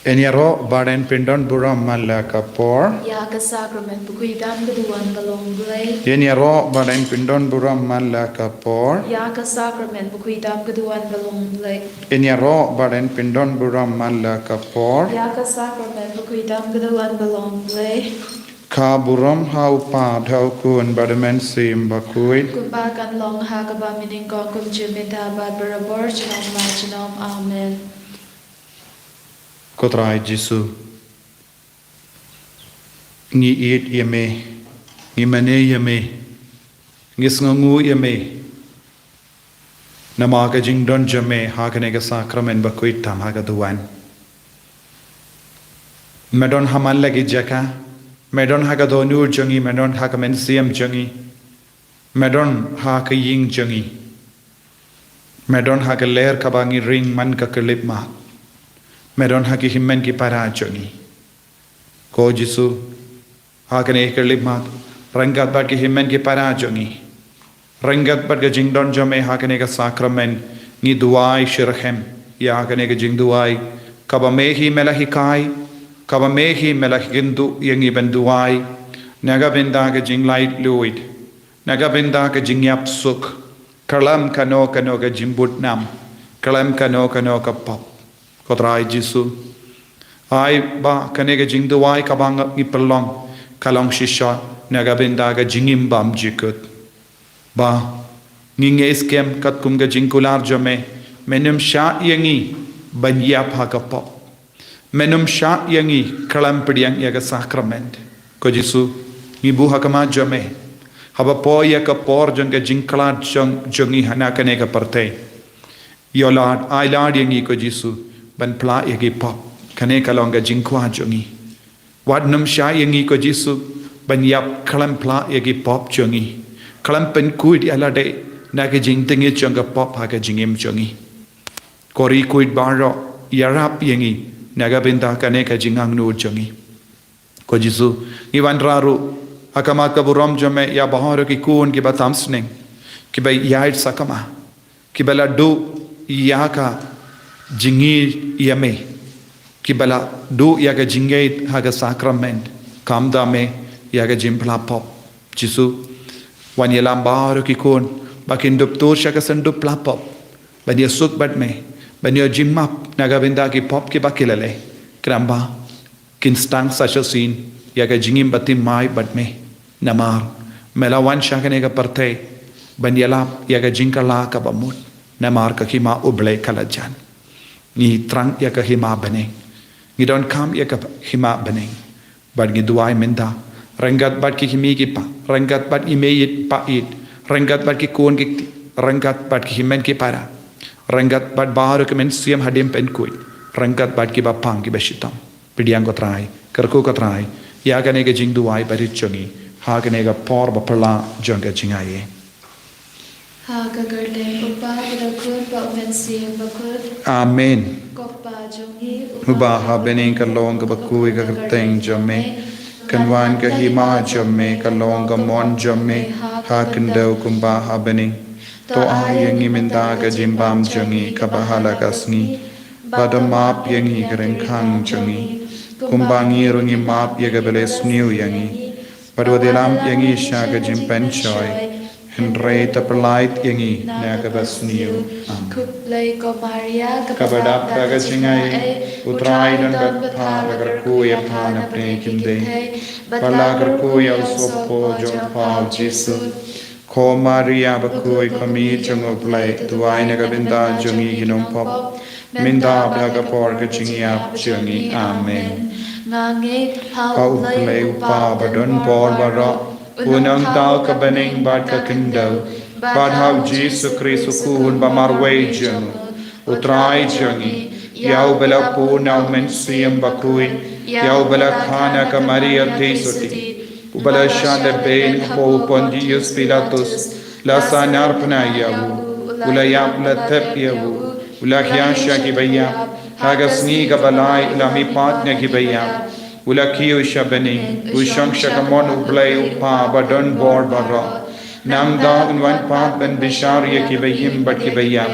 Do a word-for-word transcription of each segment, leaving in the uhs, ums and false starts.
Yn ïaroh bad yn pyndon burom man la ka por. Ïa ka sakramen bakhuid tam ka duwan ka long Blei. Yn ïaroh bad yn pyndon burom man la ka por. Ïa ka sakramen bakhuid tam ka duwan ka long Blei. Yn ïaroh bad yn pyndon burom man la ka por. Ïa ka sakramen bakhuid tam ka duwan ka long Blei. Ka burom ha u Kpa, ha u Khun bad ha u Mynsiem Bakhuid. Kumba kan long ha kaba mynnyngkong, kumjuh mynta bad barabor, junom la junom. Amen. Ko Trai Jisu, ngi ïeit ïa me, ngi mane ïa me, ngi sngewnguh ïa me namar ka jingdon jong me ha kane ka sakramen bakhuid tam ha ka duwan. Me don ha man la ki jaka, me don ha ka dohnud jong ngi, me don ha ka mynsiem jong ngi, me don ha ka ïing jong ngi, me don ha ka lyer kaba ngi ring man ka khyllipmat, me don ha ki hynmen ki para jong ngi. Ko Jisu, ha kane ka khyllipmat, ryngkat bad ki hynmen ki para jong ngi, ryngkat bad ka jingdon jong me ha kane ka sakramen, ngi duwai shitrhem ïa kane ka jingduwai kaba me hi me la hikai, kaba me hi me la kynduh ïa ngi ban duwai na ka bynta ka jinglaitluid, na ka bynta ka jingïap suk, khlem kano kano ka jingbud nam, khlem kano kano ka pop. Ko Trai Jisu, ai ba kane ka jingduwai kaba ngi pynlong ka long shisha na ka bynta ka jingim bymjukut, ba ngi ngeit skhem katkum ka jingkular jong me, men ym shah ïa ngi ban ïap ha ka pop, men ym shah ïa ngi khlem pdiang ïa ka sakramen. Ko Jisu, ngi buh ha khmat jong me, haba poi ïa ka por jong ka jingkhlad jong, jong ngi ha na kane ka pyrthei, ïoh lad, ai lad ïa ngi ko Jisu ban plah ïa ki pop. Kane ka long ka jingkwah jong ngi. Wat nym shah ïa ngi ko Jisu ban ïap khlem plah ïa ki pop jong ngi, khlem pynkhuid ïa lade na ka jingtngit jong ka pop ha ka jingim jong ngi. Ko Ri khuid baroh, ïarap ïa ngi na ka bynta kane ka jingangnud jong ngi. Ko Jisu, ngi wanrah ruh ha khmat ka burom jong me ïa baroh ki khun kiba tam sneng, kiba ïaid sakma, kiba la duh ïa ka jingïeit ïa me, kiba la duh ïa ka jingïeit ha ka sakramen, khamtam me ïa ka jingplah pop. Jisu, wan ïalam baroh ki khun ba kin dup tur sha ka sanduk plah pop, ban ïasuk bad me, ban ïoh jingmap na ka bynta ki pop kiba ki la leh, khnang ba kin sdang sa shisien ïa ka jingim bathymmai bad me. Namar me la wan sha kane ka pyrthei ban ïalap ïa ka jingkylla kaba mut, namar ka hima U Blei ka la jan. Ngi thrang ïa ka hima bneng, ngi donkam ïa ka hima bneng. Bad ngi duwai mynta ryngkat bad ki kmie ki kpa, ryngkat bad i mei i pa ïeit, ryngkat bad ki khun ki kti, ryngkat bad ki hynmen ki para, ryngkat bad baroh ki mynsiem hadien pynkhuid, ryngkat bad kiba pang kiba shitom. Pdiang ko Trai, kyrkhu ko Trai ïa kane ka jingduwai barit jong ngi ha kane ka por baphylla jong ka jingaiei. Ha ka kyrteng U Kpa bad U Khun bad U Mynsiem Bakhuid. Amen. Ko Kpa jong ngi uba ha bneng, ka long kaba khuid ka kyrteng jong me. Kan wan ka hima jong me, ka long ka mon jong me ha khyndew kumba ha bneng. To ai ïa ngi mynta ka jingbam jong ngi kaba ha la ka sngi. Bad to map ïa ngi ka ryngkhang jong ngi, kumba ngi ruh ngi map ïa kiba leh sniew ïa ngi. Bad wat ïalam ïa ngi sha ka jingpynshoi, hynrei to pyllait ïa ngi na kaba sniew. Amen. Khublei ko Maria, kaba dap da ka jingaiei, U Trai u don bad pha. La kyrkhu ïa pha na pdeng ki kynthei, bad la kyrkhu ïa u sohpop jong pha U Jisu. Ko Maria bakhuid, ko Mei jong U Blei, duwai na ka bynta jong ngi ki nongpop, mynta bad ha ka por ka jingïap jong ngi. Amen. Nga ngeit ha U Blei U Kpa badonbor baroh, u nongthaw ka bneng bad ka khyndew, bad ha U Jisu Khrist u Khun ba marwei jong u, U Trai jong ngi, ïa uba la bun na U Mynsiem Bakhuid, ïa uba la kha na ka Maria theisotti, uba la shah lehbeiñ hapoh u Pontius Pilatus, la sahnarphna ïa u, u la ïap, la thep ïa u, u la hiar sha kiba ïap, ha ka sngi kaba lai u la mihpat na kiba ïap, u la kiew sha bneng, u shong sha kamon U Blei U Kpa badonbor baroh. Nangta un wan pat ban bishar ïa kiba im bad kiba ïap.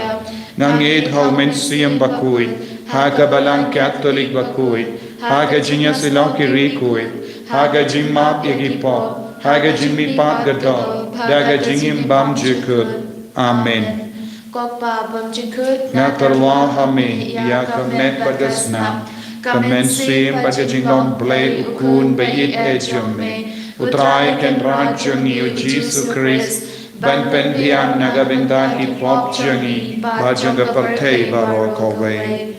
Nga ngeit ha U Mynsiem Bakhuid, ha ka Balang Katholik bakhuid, ha ka jingïasyllok ki riewkhuid, ha ka jingmap ïa ki pop, ha ka jingmihpat ka doh, da ka jingim bymjukut. Amen. Ko Kpa bymjukut, nga tyrwa ha me ïa ka met bad ka snam, ka mynsiem bad ka jinglong Blei u Khun baieid jong me, U Trai Kynrad jong ngi U Jisu Khrist, ban pynbiang na ka bynta ki pop jong ngi bad jong ka pyrthei baroh kawei.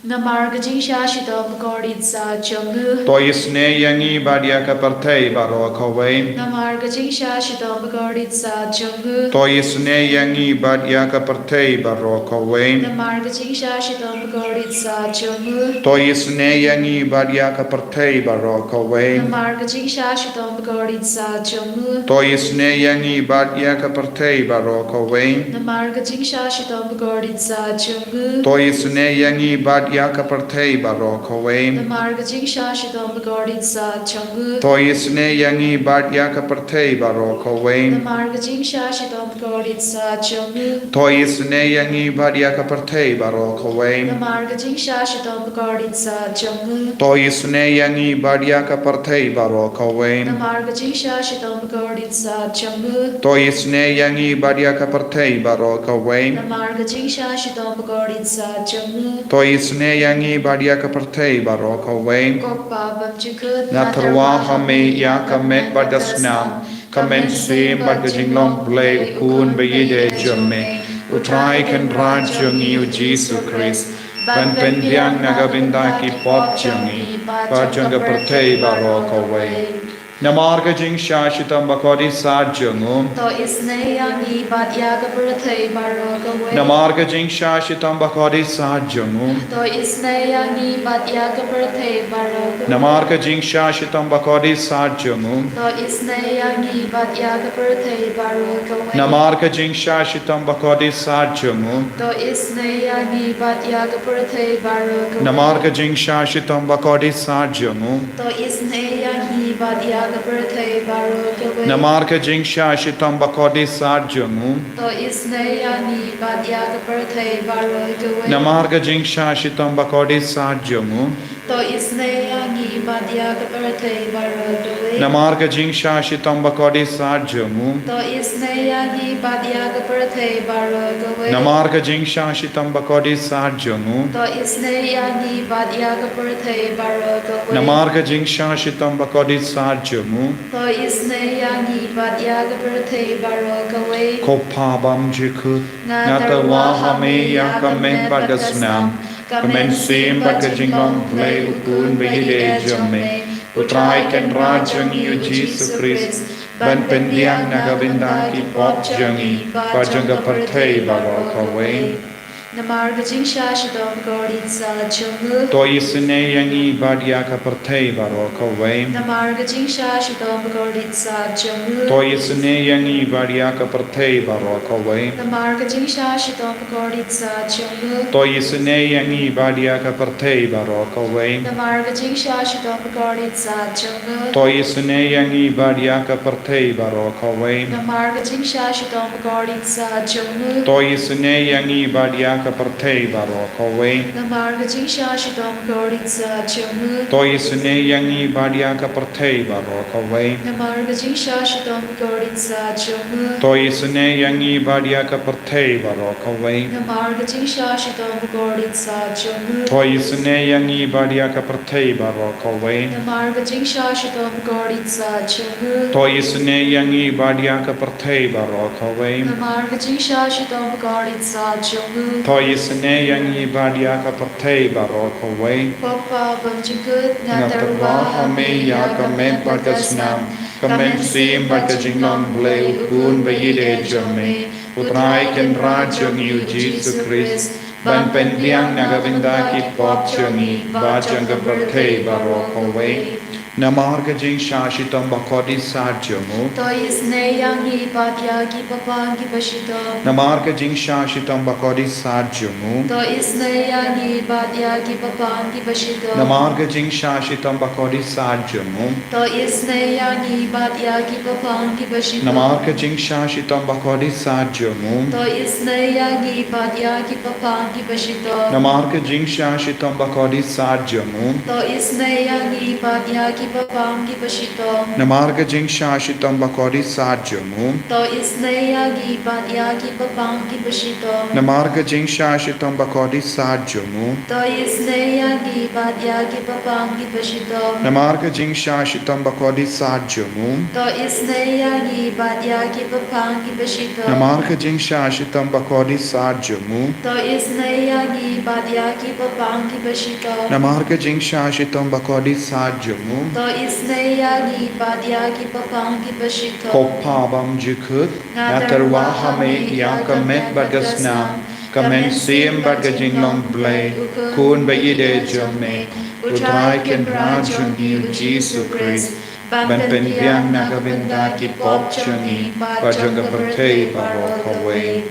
Namar ka jingshah shitom bakordit sa jong u, to isynei ïa ngi bad ïa ka pyrthei baroh kawei. Namar ka jingshah shitom bakordit sa jong u, to isynei ïa ngi bad ïa ka pyrthei baroh kawei. Namar ka jingshah shitom bakordit sa jong u, to isynei ïa ngi bad ïa ka pyrthei baroh kawei. Namar ka jingshah shitom bakordit sa jong u, to isynei ïa ngi bad ïa ka pyrthei baroh kawei. Namar ka jingshah shitom bakordit sa jong u, to isynei ïa ngi bad ïa ka pyrthei baroh kawei. Namar ka jingshah shitom bakordit sa jong u, to isynei ïa ngi bad ïa ka pyrthei baroh kawei. Namar ka jingshah shitom bakordit sa jong u, to isynei ïa ngi bad ïa ka pyrthei baroh kawei. Namar ka jingshah shitom bakordit sa jong u, to isynei ïa ngi bad ïa ka pyrthei baroh kawei. Namar ka jingshah shitom bakordit sa jong u, to isynei ïa ngi bad ïa ka pyrthei baroh kawei. Namar ka jingshah shitom bakordit sa jong u, to isynei ïa ngi bad ïa ka pyrthei baroh kawei. Ko Kpa bymjukut, nga tyrwa ha me ïa ka met bad ka snam, ka mynsiem bad ka jinglong Blei U Khun baieid jong me, U Trai Kynrad jong ngi U Jisu Khrist, ban pynbiang na ka bynta ki pop jong ngi bad jong ka pyrthei baroh kawei. Namar ka jingshah shitom bakordit sa jong u, to isynei ïa ngi bad ïa ka pyrthei baroh kawei. Namar ka jingshah shitom bakordit sa jong u, to isynei ïa ngi bad ïa ka pyrthei baroh kawei. Namar ka jingshah shitom bakordit sa jong u, to isynei ïa ngi bad ïa ka pyrthei baroh kawei. Namar ka jingshah shitom bakordit sa jong u, to isynei ïa ngi bad ïa ka pyrthei baroh kawei. Namar ka jingshah shitom bakordit sa jong u, to isynei ïa ngi bad ïa ka pyrthei baroh kawei. Namar ka jingshah shitom bakordit sa jong u, to isynei ïa ngi bad ïa ka pyrthei baroh kawei. Namar ka jingshah shitom bakordit sa jong u, to isynei ïa ngi bad ïa ka pyrthei baroh kawei. Namar ka jingshah shitom bakordit sa jong u, to isynei ïa ngi bad ïa ka pyrthei baroh kawei. Namar ka jingshah shitom bakordit sa jong u, to isynei ïa ngi bad ïa ka pyrthei baroh kawei. Namar ka jingshah shitom bakordit sa jong u, to isynei ïa ngi bad ïa ka pyrthei baroh kawei. Ko Kpa bymjukut, nga tyrwa ha me ïa ka met bad ka snam, ka mynsiem bad ka jinglong Blei U Khun baieid jong me, U Trai Kynrad jong ngi U Jisu Khrist, ban pynbiang na ka bynta ki pop jong ngi bad jong ka pyrthei baroh kawei. Namar ka jingshah shitom bakordit sa jong u, to isynei ïa ngi bad ïa ka pyrthei baroh kawei. Namar ka jingshah shitom bakordit sa jong u, to isynei ïa ngi bad ïa ka pyrthei baroh kawei. Namar ka jingshah shitom bakordit sa jong u, to isynei ïa ngi bad ïa ka pyrthei baroh kawei. Namar ka jingshah shitom bakordit sa jong u, to isynei ïa ngi bad ïa ka pyrthei baroh kawei. Namar ka jingshah shitom bakordit sa jong u, to isynei ïa ngi bad ïa ka pyrthei baroh kawei. Namar ka jingshah shitom bakordit sa jong u, to isynei ïa ngi bad ïa ka pyrthei baroh kawei. Namar ka jingshah shitom bakordit sa jong u, to isynei ïa ngi bad ïa ka pyrthei baroh kawei. Namar ka jingshah shitom bakordit sa jong u, to isynei ïa ngi bad ïa ka pyrthei baroh kawei. Namar ka jingshah shitom bakordit sa jong u, to isynei ïa ngi bad ïa ka pyrthei baroh kawei. Namar ka jingshah shitom bakordit sa jong u, to isynei ïa ngi bad ïa ka pyrthei baroh kawei. Ko Kpa bymjukut, nga tyrwa ha me ïa ka met bad ka snam, ka mynsiem bad ka jinglong Blei U Khun baieid jong me, U Trai Kynrad jong ngi U Jisu Khrist, ban pynbiang na ka bynta ki pop jong ngi bad jong ka pyrthei baroh kawei. Namar ka jingshah shitom bakordit sat jong u. To isynei ïa ngi bad ïa ki paidbah kiba shitom. Namar ka jingshah shitom bakordit sat jong u. To isynei ïa ngi bad ïa ki paidbah kiba shitom. Namar ka jingshah shitom bakordit sat jong u. To isynei ïa ngi bad ïa ki paidbah kiba shitom. Namar ka jingshah shitom bakordit sat jong u. To isynei ïa ngi bad ïa ki paidbah kiba shitom. Namar ka jingshah shitom bakordit sat jong u. To isynei ïa ngi bad ïa ki paidbah kiba shitom. Namar ka jingshah shitom bakordit sat jong u. To isynei ïa ngi bad ïa ki paidbah kiba shitom. Namar ka jingshah shitom bakordit sat jong u. To isynei ïa ngi bad ïa ki paidbah kiba shitom. Namar ka jingshah shitom bakordit sat jong u. To isynei ïa ngi bad ïa ki paidbah kiba shitom. Namar ka jingshah shitom bakordit sat jong u. To isynei ïa ngi bad ïa ki paidbah kiba shitom. Namar ka jingshah shitom bakordit sat jong u. To isynei ïa ngi bad ïa ki paidbah kiba shitom. Ko Pa bymjukut, nga tyrwa ha me ïa ka met bad ka snam, ka mynsiem bad ka jinglong Blei, u Khun ba ïeit jong me, u Trai Kynrad jong ngi u Jisu Khrist, ban pynbiang na ka bynta ki pop jong ngi bad jong ka pyrthei baroh kawei.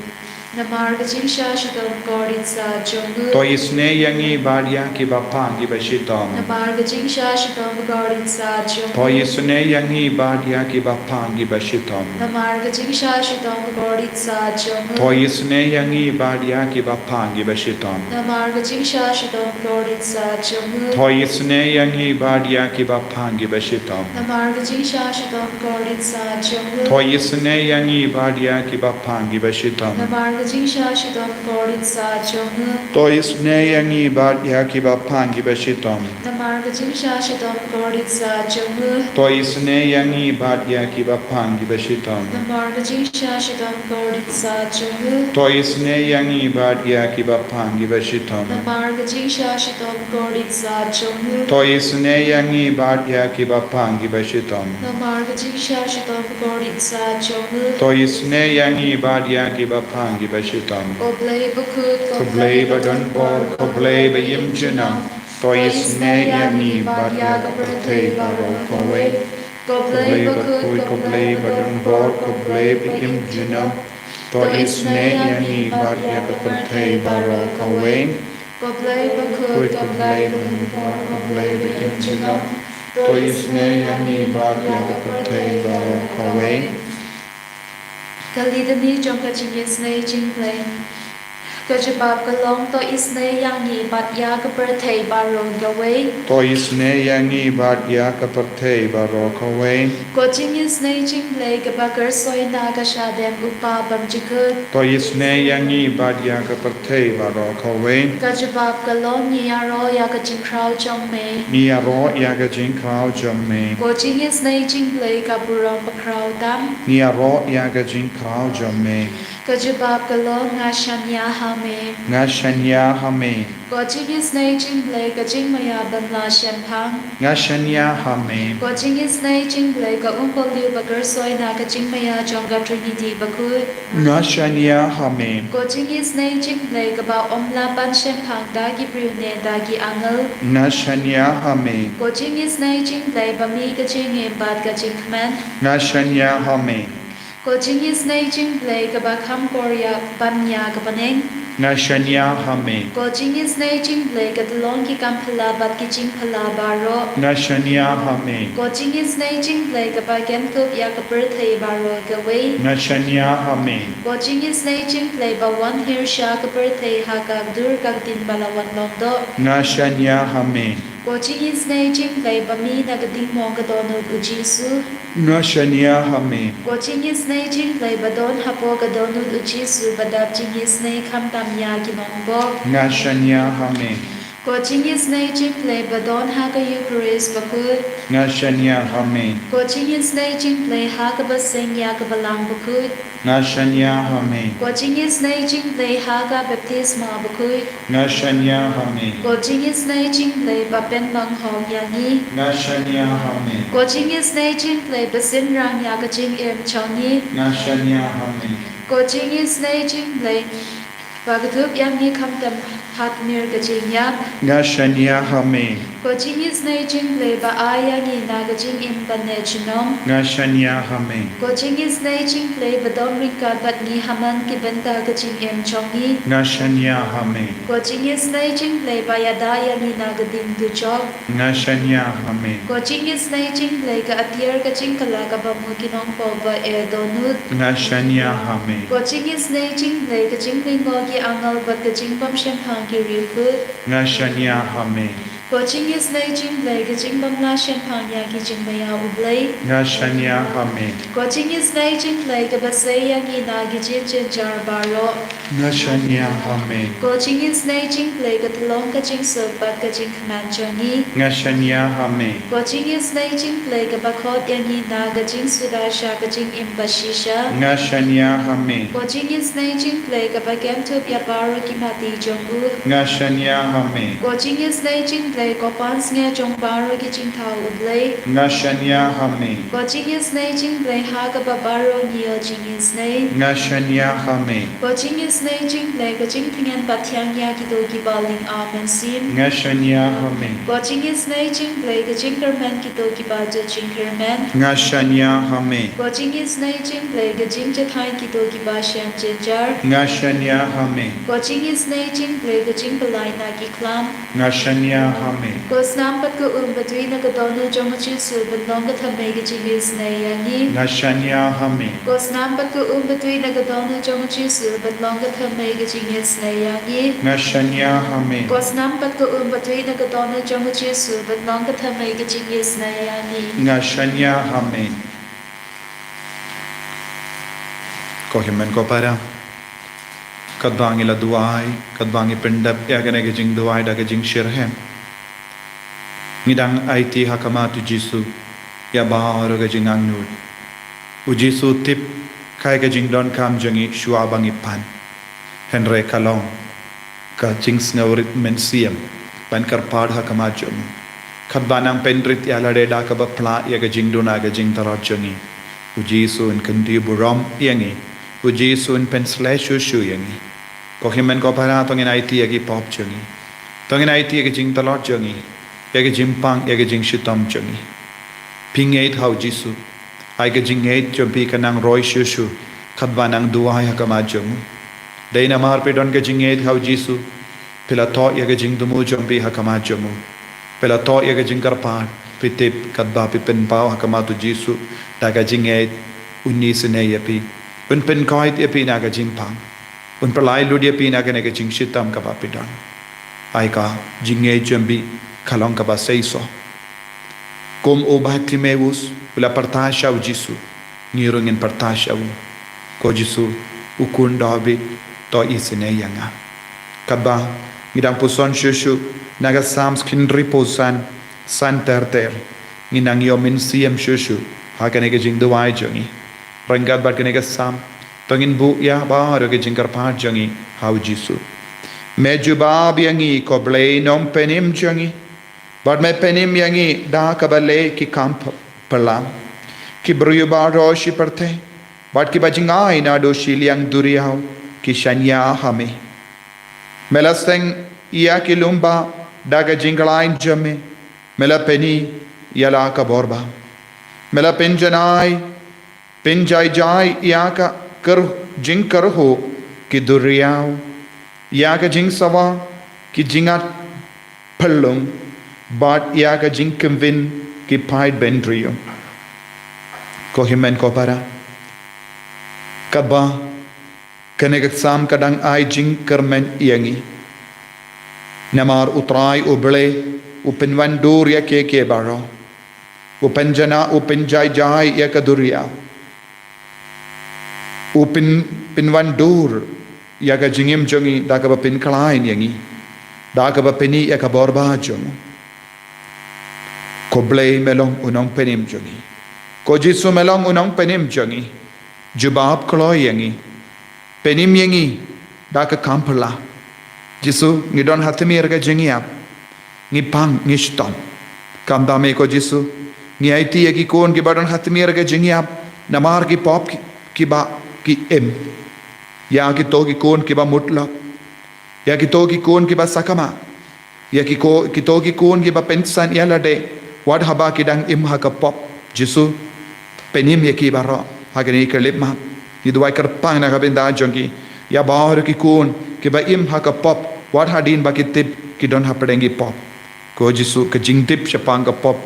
Namar ka jingshah shitom bakordit sat jong u. To isynei ïa ngi bad ïa ki paidbah kiba shitom. Namar ka jingshah shitom bakordit sat jong u. To isynei ïa ngi bad ïa ki paidbah kiba shitom. Namar ka jingshah shitom bakordit sat jong u. To isynei ïa ngi bad ïa ki paidbah kiba shitom. Namar ka jingshah shitom bakordit sat jong u. To isynei ïa ngi bad ïa ki paidbah kiba shitom. Namar ka jingshah shitom bakordit sat jong u. To isynei ïa ngi bad ïa ki paidbah kiba shitom. Namar ka jingshah shitom bakordit sat jong u. To isynei ïa ngi bad ïa ki paidbah kiba shitom. Namar ka jingshah shitom bakordit sat jong u. To isynei ïa ngi bad ïa ki paidbah kiba shitom. Namar ka jingshah shitom bakordit sat jong u. To isynei ïa ngi bad ïa ki paidbah kiba shitom. Namar ka jingshah shitom bakordit sat jong u. To isynei ïa ngi bad ïa ki paidbah kiba shitom. Namar ka jingshah shitom bakordit sat jong u. To isynei ïa ngi bad ïa ki paidbah kiba shitom. Ko Blei bakhuid, ko Blei badonbor, ko Blei ba im junom. To isynei ïa ngi bad ïa ka pyrthei baroh kawei. Ko Blei bakhuid, ko Blei badonbor, ko Blei ba im junom. To isynei ïa ngi bad ïa ka pyrthei baroh kawei. Ko Blei bakhuid, ko Blei badonbor, ko Blei ba im junom. To isynei ïa ngi bad ïa ka pyrthei baroh kawei. Ka Litany jong ka jingisynei jong U Blei. Ka jubab ka long, to isynei ïa ngi bad ïa ka pyrthei baroh kawei. To isynei ïa ngi bad ïa ka pyrthei baroh kawei. Ko jingisynei jong U Blei kaba kyrsoi na ka shadem, U Pa bymjukut. To isynei ïa ngi bad ïa ka pyrthei baroh kawei. Ka jubab ka long, ngi ïaroh ïa ka jingkhraw jong me. Ngi ïaroh ïa ka jingkhraw jong me. Ko jingisynei jong U Blei ka burom bakhraw tam. Ngi ïaroh ïa ka jingkhraw jong me. Ka jubab ka long, nga shaniah ha me. Nga shaniah ha me. Ko jingisynei jong U Blei ka jingmaïa bym lah shemphang. Nga shaniah ha me. Ko jingisynei jong U Blei ka umpohliew ba kyrsoi na ka jingmaïa jong ka Trinity bakhuid. Nga shaniah ha me. Ko jingisynei jong U Blei kaba ym lah ban shemphang da ki briew ne da ki angel. Nga shaniah ha me. Ko jingisynei jong U Blei ba mih ka jingim bad ka jingkmen. Nga shaniah ha me. Ko jingisynei jong U Blei kaba kham por ïa ban ïa ka bneng. Nga shaniah ha me. Ko jingisynei jong U Blei ka tyllong ki kam phylla bad ki jingphylla baroh. Nga shaniah ha me. Ko jingisynei jong U Blei kaba kynthup ïa ka pyrthei baroh kawei. Nga shaniah ha me. Ko jingisynei jong U Blei ba wan hiar sha ka pyrthei ha ka dur ka ktien ba la wan long doh. Nga shaniah ha me. Ko jingisynei jong U Blei ba mih na ka dingmong ka dohnud u Jisu. Nga shaniah ha me. Ko jingisynei jong U Blei ba don hapoh ka dohnud u Jisu ba dap jingisynei khamtam ïa ki nongpop. Nga shaniah ha me. Ko jingisynei jong U Blei ba don ha ka Eukharist bakhuid. Nga shaniah ha me. Ko jingisynei jong U Blei ha kaba seng ïa ka Balang bakhuid. Nga shaniah ha me. Ko jingisynei jong U Blei ha ka baptisma bakhuid. Nga shaniah ha me. Ko jingisynei jong U Blei ba pynbang hok ïa ngi. Nga shaniah ha me. Ko jingisynei jong U Blei ba synran ïa ka jingim jong ngi. Nga shaniah ha me. Ko jingisynei jong U Blei ba kdup ïa ngi khamtam Khatmir ka jingïap. Nga shaniah ha me. Ko jingisynei jong U Blei ba ai ïa ngi na ka jingim ban neh junom. Nga shaniah ha me. Ko jingisynei jong U Blei ba don ryngkat bad ngi ha man ki bynta ka jingim jong ngi. Nga shaniah ha me. Ko jingisynei jong U Blei ba ïada ïa ngi na ka ding dujok. Nga shaniah ha me. Ko jingisynei jong U Blei ka atiar ka jingkylla kaba mut ki nongpop ba eh dohnud. Nga shaniah ha me. Ko jingisynei jong U Blei ka jinglyngngoh ki angel bad ka jingbymshemphang ki riewkhuid. Nga shaniah ha me. Ko jingisynei jong U Blei ka jingbymlah shemphang ïa ki jingmaïa U Blei. Nga shaniah ha me. Ko jingisynei jong U Blei kaba sei ïa ngi na ki jingïeit jynjar baroh. Nga shaniah ha me. Ko jingisynei jong U Blei ka tyllong ka jingsuk bad ka jingkmen jong ngi. Nga shaniah ha me. Ko jingisynei jong U Blei kaba khot ïa ngi na ka jingsuda sha ka jingim ba shisha. Nga shaniah ha me. Ko jingisynei jong U Blei kaba kem thup ïa baroh ki mati jong u. Nga shaniah ha me. Ko jingisynei jong U Blei ko pansngiat jong baroh ki jingthaw U Blei. Nga shaniah ha me. Ko jingisynei jong U Blei ha kaba baroh ngi ïoh jingisynei. Nga shaniah ha me. Ko jingisynei jong U Blei ka jingtngen bad thiang ïa kito kiba lyngkhuh mynsiem. Nga shaniah ha me. Ko jingisynei jong U Blei ka jingkyrmen kito kiba ju jingkyrmen. Nga shaniah ha me. Ko jingisynei jong U Blei ka jingjahthait kito kiba shem jynjar. Nga shaniah ha me. Ko jingisynei jong U Blei ka jingpyllait na ki khlam. Nga shaniah ha me. Ko snam bad ko um ba tui na ka dohnud jong U Jisu ban long ka thymmei ka jingisynei ïa ngi. Nga shaniah ha me. Ko snam bad ko um ba tui na ka dohnud jong U Jisu ban long ka thymmei ka jingisynei ïa ngi. Nga shaniah ha me. Ko snam bad ko um ba tui na ka dohnud jong U Jisu ban long ka thymmei ka jingisynei ïa ngi. Nga shaniah ha me. Ko hynmen ko para. Katba ngi la duwai, katba ngi pyndep ïa kane ka jingduwai da ka jingshitrhem, ngi dang aiti ha khmat U Jisu ïa baroh ka jingangnud. U Jisu u tip kaei ka jingdonkam jong ngi shuwa ba ngi pan. Hynrei ka long ka jingsngewrit mynsiem ban kyrpad ha khmat jong u, katba nang pynrit ïa lade da kaba pla ïa ka jingduna ka jingtlot jong ngi. U Jisu un kyntiew burom ïa ngi. U Jisu un pynshlei shuh shuh ïa ngi. Ko hynmen ko para, to ngin aiti ïa ki pop jong ngi. To ngin aiti ïa ka jingtlot jong ngi, ïa ka jingpang, ïa ka jingshitom jong ngi. Phi ngeit ha U Jisu? Ai ka jingngeit jong phi ka nang roi shuh shuh katba nang duwai ha khmat jong u. Dei namar phi don ka jingngeit ha U Jisu, phi la thoh ïa ka jingthmu jong phi ha khmat jong u. Phi la thoh ïa ka jingkyrpad, phi tip katba phi pynpaw ha khmat U Jisu da ka jingngeit, un isynei ïa phi. Un pynkoit ïa phi na ka jingpang. Un pynlait lut ïa phi na kane ka jingshitom kaba phi don. Ai ka jingngeit jong phi ka long kaba seisoh. Kum u Bartimeus u la pyrta sha U Jisu, ngi ruh ngin pyrta sha u. Ko Jisu, u Khun Dabid, to isynei ïa nga. Katba ngi dang puson shuh shuh na ka Salm hynriewphew san, san ter ter, ngi nang ïoh mynsiem shuh shuh ha kane ka jingduwai jong ngi. Ryngkat bad kane ka Salm, to ngin buh ïa baroh ka jingkyrpad jong ngi ha U Jisu. Me jubab ïa ngi, ko Blei Nongpynim jong ngi, bad me pynim ïa ngi da kaba leh ki kam ph-, phylla. Ki briew baroh shi pyrthei bad kiba jngai naduh shiliang duriaw ki shaniah ha me. Me la seng ïa ki lyngba da ka jingkhlaiñ jong me. Me la pyni ïa la ka bor bha. Me la pynjanai, pynjaijai ïa ka kyrh-, jingkyrkhu ki duriaw, ïa ka jingsawa ki jingïap phyllung, bad ïa ka jingkynwin ki paid bynriew. Ko hynmen ko para, katba kane ka Salm ka dang ai jingkyrmen ïa ngi. Namar U Trai U Blei u pynwandur ïa kiei kiei baroh. U pynjanai, u pynjaijai ïa ka duriaw. U pyn-, pynwandur ïa ka jingim jong ngi da kaba pynkhlaiñ ïa ngi, da kaba pyni ïa ka bor bha jong u. Ko Blei me long u Nongpynim jong ngi. Ko Jisu me long u Nongpynim jong ngi. Jubab kloi ïa ngi. Pynim ïa ngi da ka kam phylla. Jisu, ngi don ha tmier ka jingïap. Ngi pang, ngi shitom. Kumta me ko Jisu, ngi aiti ïa ki khun kiba don ha tmier ka jingïap namar ki pop ki, kiba ki im. Ïa kito ki khun kiba mutlop. Ïa kito ki khun kiba sakma. Ïa ki ko, kito ki khun kiba pynsan ïa lade. Wat haba ki dang im ha ka pop. Jisu, pynim ïa ki baroh. Ha kane ka khyllipmat. Ngi duwai kyrpang na ka bynta jong ki. Ïa baroh ki khun kiba im ha ka pop. Wat hadien ba ki tip ki don hapdeng ki pop. Ko Jisu, ka jingtip shaphang ka pop.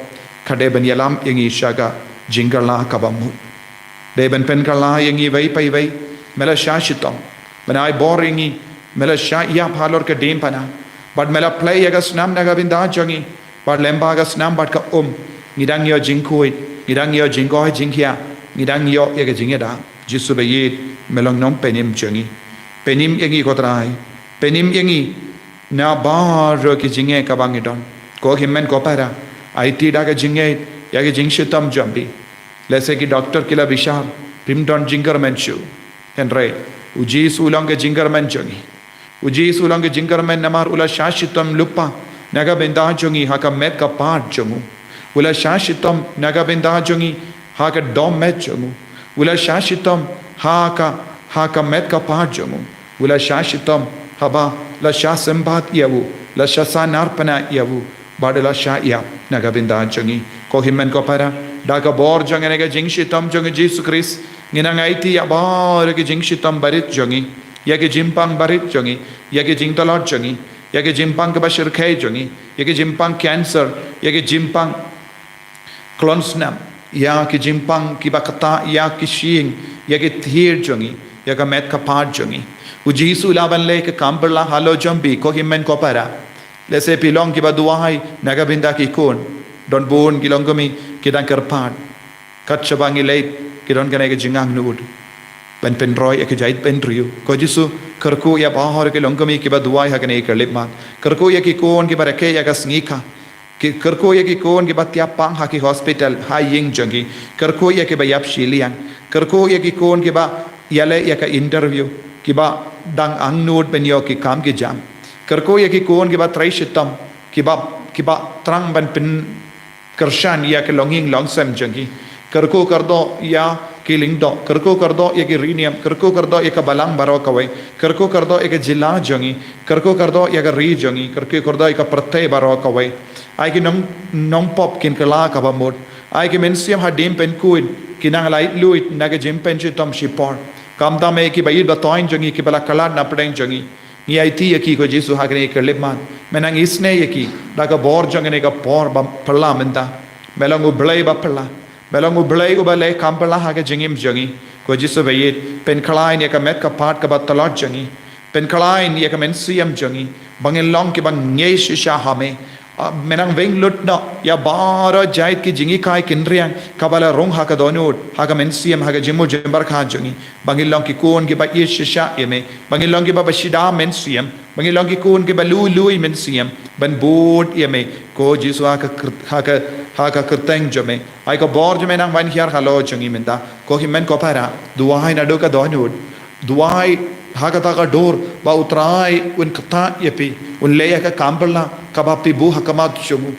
Ka dei ban ïalam ïa ngi sha ka jingkylla kaba mut. Dei ban pynkylla ïa ngi iwei pa iwei. Me la shah shitom. Me la ai bor ïa ngi. Me la shah ïap halor ka diengphna. Bad me la plie ïa ka snam na ka bynta jong ngi. Bad lyngba ka snam bad ka um. Ngi dang ïoh jingkhuid. Ngi dang ïoh jingkoit jingkhiah. Ngi dang ïoh ïa ka jingïada. Jisu ba ïeit. Me long nongpynim jong ngi. Pynim ïa ngi ko Trai. Pynim ïa ngi. Na baroh ki jingeh kaba ngi don. Ko hynmen ko para. Aiti da ka jingngeit. Ïa ka jingshitom jong phi. Lehse ki doktor ki la bishar, phim don jingkyrmen shuh. Hynrei, u Jisu u long ka jingkyrmen jong ngi. U Jisu u long ka jingkyrmen namar u la shah shitom lypa na ka bynta jong ngi ha ka met ka phad jong u. U la shah shitom na ka bynta jong ngi ha ka dohnud jong u. U la shah shitom ha ka, ha ka met ka phad jong u. U la shah shitom haba la shah sympat ïa u, la shah sah narphna ïa u, bad la shah ïap na ka bynta jong ngi. Ko hynmen ko para, da ka bor jong kane ka jingshitom jong u Jisu Khrist, ngi nang aiti ïa baroh ki jingshitom barit jong ngi, ïa ki jingpang barit jong ngi, ïa ki jingtlot jong ngi, ïa ki jingpang kiba shyrkhei jong ngi, ïa ki jingpang cancer, ïa ki jingpang klon snam, ïa ki jingpang kiba ktah, ïa ki shyieng, ïa ki thied jong ngi, ïa ka met ka phad jong ngi. U Jisu u la ban leh ka kam pyrla halor jong phi, ko hynmen ko para. Lehse phi long kiba duwai na ka bynta ki khun. Don bun ki longkmie ki dang kyrpad. Kat shaba ngi leit ki don kane ka jingangnud. Ban pynroi ïa ka jaitbynriew. Ko Jisu, kyrkhu ïa baroh ki longkmie kiba duwai ha kane ka khyllipmat. Kyrkhu ïa ki khun kiba rakhe ïa ka sngi kha. Ki, kyrkhu ïa ki khun kiba thiah pang ha ki hospital, ha ïing jong ki. Kyrkhu ïa kiba ïap shiliang. Kyrkhu ïa ki khun kiba ïaleh ïa ka interview, kiba dang angnud ban ïoh ki kam ki jam. Kyrkhu ïa ki khun kiba trei shitom, kiba, kiba thrang ban pynkyrshan ïa ka longïing longsem jong ki. Kyrkhu kyrdoh ïa ki lyngdoh, kyrkhu kyrdoh ïa ki riewniam, kyrkhu kyrdoh ïa ka balang baroh kawei, kyrkhu kyrdoh ïa ka jylla jong ngi, kyrkhu kyrdoh ïa ka ri jong ngi, kyrkhu kyrdoh ïa ka pyrthei baroh kawei. Ai ki nong, nongpop kin kylla kaba mut. Ai ki mynsiem hadien pynkhuid, ki nang laitluid na ka jingpynshitom shipor. Khamtam ïa kiba ïeit ba thoiñ jong ngi, kiba la khlad na pdeng jong ngi. Ngi aiti ïa ki ko Jisu ha kane ka khyllipmat. Me nang isynei ïa ki da ka bor jong kane ka por ba phylla mynta. Me long U Blei ba phylla. Me long U Blei uba leh kam phylla ha ka jingim jong ngi. Ko Jisu ba ïeit, pynkhlaiñ ïa ka met ka phad kaba tlot jong ngi. Pynkhlaiñ ïa ka mynsiem jong ngi. Ba ngin long kiba ngeit shisha ha me. Ah, me nang weng lut noh ïa baroh jait ki jinghikai kynriang kaba la rung ha ka dohnud, ha ka mynsiem, ha ka jingmut jingpyrkhat jong ngi. Ba ngin long ki khun kiba ïeit shisha ïa me. Ba ngin long kiba ba shida mynsiem. Ba ngin long ki khun kiba lui lui mynsiem. Ban bud ïa me. Ko Jisu ha ka kyr-, ha ka, ha ka kyrteng jong me. Ai ka bor jong me nang wan hiar halor jong ngi mynta. Ko hynmen ko para. Duwai naduh ka dohnud. Duwai ha kata ka dur ba U Trai un ktah ïa phi, un leh ïa ka kam phylla kaba phi buh ha khmat jong u.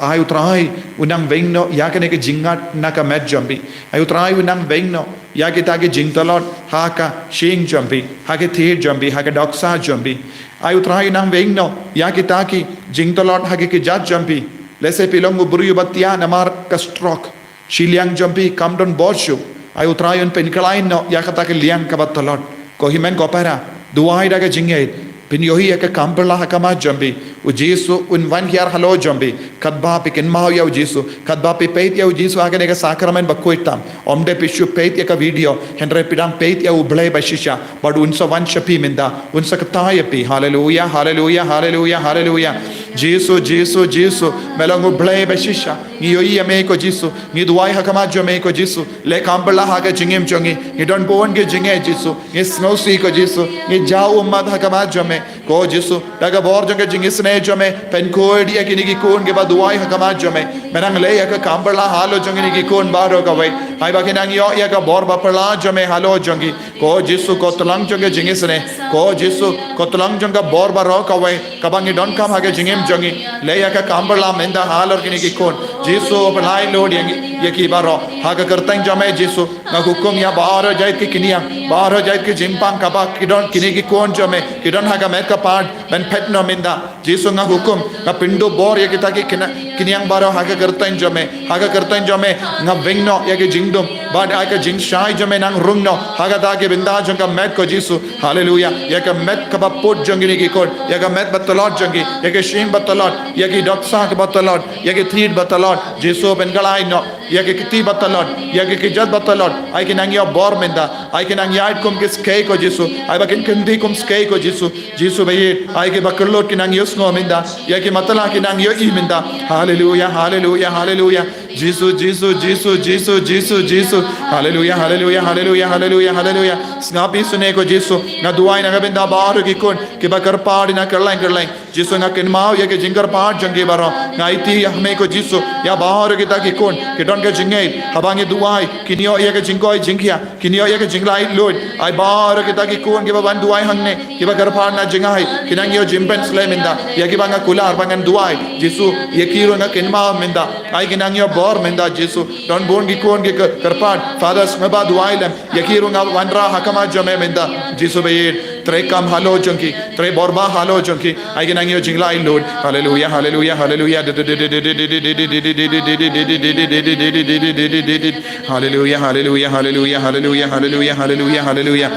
Ai U Trai un nang weng noh ïa kane ka jingngad na ka met jong phi. Ai U Trai un nang weng noh ïa kita ki jingtlot ha ka shyieng jong phi, ha ka thied jong phi, ha ka dohnud jong phi. Ai U Trai un nang weng noh ïa kita ki jingtlot ha ki kjat jong phi. Lehse phi long u briew ba thiah namar ka stroke. Shiliang jong phi kam don bor shuh. Ai U Trai un pynkhlaiñ noh ïa kata ka liang kaba tlot. Ko hynmen ko para. Duwai da ka jingngeit. Phin ïohi ïa ka kam phylla ha khmat jong phi. U Jisu un wan hiar halor jong phi. Katba phi kynmaw ïa U Jisu. Katba phi peit ïa U Jisu ha kane ka sakramen bakhuid tam. Ym dei phi shu peit ïa ka video. Hynrei phi dang peit ïa U Blei ba shisha. Bad un sa wan sha phi mynta. Un sa ktah ïa phi. Haleluia, haleluia, haleluia, haleluia. Jisu, Jisu, Jisu. Me long U Blei ba shisha. Ngi ïohi ïa me ko Jisu. Ngi duwai ha khmat jong me ko Jisu. Leh kam phylla ha ka jingim jong ngi. Ngi don bun ki jingeh Jisu. Ngi sngewsih ko Jisu. Ngi jaw ummat ha khmat jong me. Ko Jisu. Da ka bor jong ka jingisynei jong me. Pynkhuid ïa kine ki khun kiba duwai ha khmat jong me. Me nang leh ïa ka kam phylla halor jong kine ki khun baroh kawei. Ai ba kin nang ïoh ïa ka bor ba phylla jong me halor jong ki. Ko Jisu ko tlang jong ka jingisynei. Ko Jisu ko tlang jong ka bor baroh kawei. Kaba ngi donkam ha ka jingim jong ngi. Leh ïa ka kam phylla mynta halor kine ki khun. Jisu pynlait lut ïa ngi. ïa ki baroh. Ha ka kyrteng jong me Jisu, nga hukum ïa baroh jait ki kynïang, baroh jait ki jingpang kaba ki don, kine ki khun jong me ki don ha ka met ka phad, ban phet noh mynta. Jisu nga hukum, nga pynduh bor ïa kita ki kynïa-, kynïang baroh ha ka kyrteng jong me, ha ka kyrteng jong me, nga weng noh ïa ki jingdum, bad ïa ka jingshai jong me nang rung noh, ha kata ka bynta jong ka met ko Jisu. Haleluya. Ïa ka met kaba put jong kine ki khun, ïa ka met ba tlot jong ki, ïa ka shyieng ba tlot, ïa ki dohkha kaba tlot, ïa ki thied ba tlot. Jisu pynkylla noh ïa ki kti ba tlot, ïa ki kjat ba tlot. Ai ki nang ïoh bor mynta, ai ki nang ïaid kum ki skei ko Jisu, ai ba kin kyntiew kum skei ko Jisu. Jisu baieit, ai ki ba kyllut ki nang ïohsngew mynta, ïa ki matlah ki nang ïohi mynta. Haleluya, haleluya, haleluya. Jisu, Jisu, Jisu, Jisu, Jisu, Jisu. Haleluya, haleluya, haleluya, haleluya, haleluya. Sngap ïa sngewbha ko Jisu. Nga duwai na ka bynta baroh ki khun kiba kyrpad na kylleng kylleng. Jisu nga kynmaw ïa ki jingkyrpad jong ki baroh. Nga aiti ïa me ko Jisu, ïa baroh kita ki khun ki don ka jingngeit. Haba ngi duwai, kin ïoh ïa ka jingkoit jingkhiah, kin ïoh ïa ka jinglaitluid. Ai baroh kita ki khun kiba ban duwai hangne, kiba kyrpad na jngai, kin nang ïoh jingpynslem mynta. Ïa kiba nga kular ba ngan duwai, Jisu, ïa ki ruh nga kynmaw mynta. Ai kin nang ïoh bor mynta Jisu. Don bun ki khun ki kyr-, kyrpad, Father, sngewbha duwai lem. Ïa ki ruh nga wanrah ha khmat jong me mynta Jisu baieit. Trei kam halor jong ki, trei bor ba halor jong ki. Ai ki nang ïoh jinglaitluid. Haleluya, haleluya, haleluya. Haleluya, haleluya, haleluya, haleluya, haleluya, haleluya, haleluya, haleluya.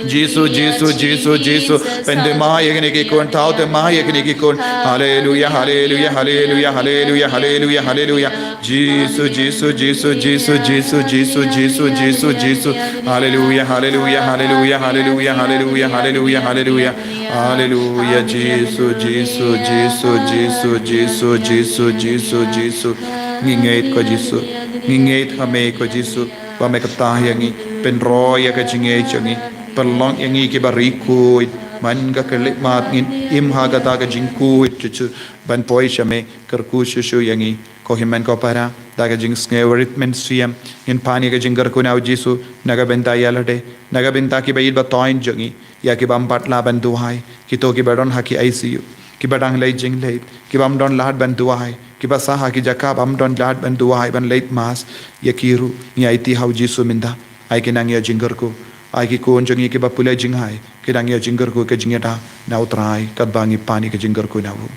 Jisu, Jisu, Jisu, Jisu. Pynthymmai ïa kine ki khun, thaw thymmai ïa kine ki khun. Haleluya, haleluya, haleluya, haleluya, haleluya, haleluya. Jisu, Jisu, Jisu, Jisu. Haleluya, haleluya, haleluya, haleluya, haleluya, haleluya, haleluya. Haleluya, Jisu, Jisu, Jisu, Jisu, Jisu, Jisu, Jisu, Jisu. Ngi ngeit ko Jisu. Ngi ngeit ha me ko Jisu. Ba me kata ïa ngi. Pynroi ïa ka jingngeit jong ngi. Pynlong ïa ngi kiba ri khuid. Man ka khyllipmat ngin im ha kata ka jingkhuid Jisu. Ban poi sha me. Kyrkhu shuh shuh ïa ngi. Ko hynmen ko para, da ka jingsngew rit mynsiem, ngin pan ïa ka jingkyrkhu na u Jisu, na ka bynta ïa lade, na ka bynta kiba ïeit ba thoiñ jong ngi, ïa ki bym pat lah ban duwai, kito kiba don ha ki I C U, kiba dang leit jingleit, ki bym don lad ban duwai, kiba sah ha ki jaka bym don lad ban duwai, ban leit mass, ïa ki ruh, ngi aiti ha u Jisu mynta, ai ki nang ïa jingkyrkhu, ai ki khun jong ngi kiba pule jinghai, ki nang ïa jingkyrkhu ka jingïada, na u Trai, katba ngi pan ïa ka jingkyrkhu na u.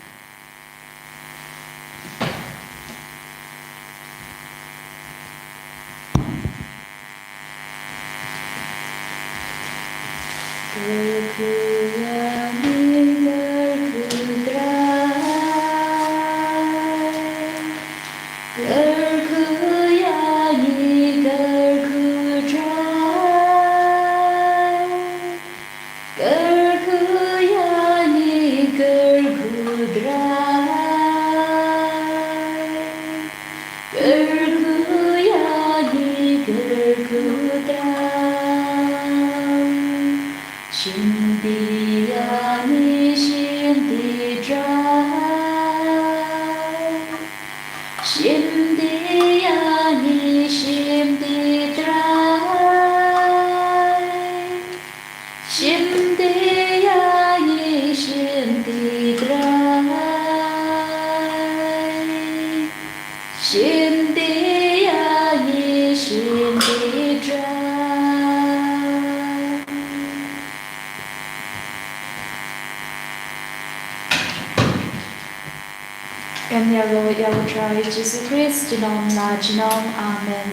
Kyrkhu ïa ngi, kyrkhu Trai. Kyrkhu ïa ngi, kyrkhu Trai. Shim ti ïa ngi, shim ti Trai. Shim ti ïa ngi, shim ti Trai. Shim ti ïa ngi, shim ti Trai. Shim ti ïa ngi, shim ti Trai. Kan ïaroh ïa u Trai Jisu Khrist junom la junom. Amen.